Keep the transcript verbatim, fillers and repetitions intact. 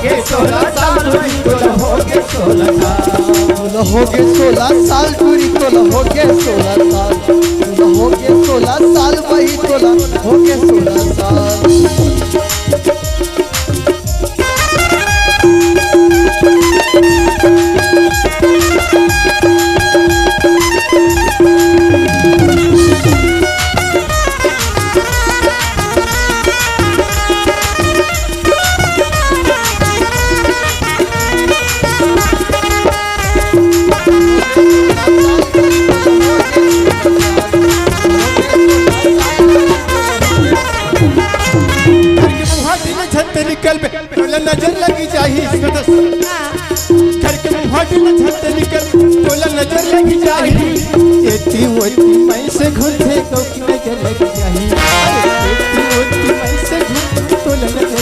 के सोलह साल होई, तोला होगे सोलह साल। तोला होगे सोलह साल टूरी, तोला होगे सोलह साल। तोला होगे सोलह साल बही, तोला होगे सोलह साल। घर के मुंहा दिन झन ते निकलबे, तोला नजर लगी जाही। घर के मुंहा दिन झन ते निकल, तोला नजर लगी जाही। एती ओती मैं से घुरथे, तो की नजर लगी जाही।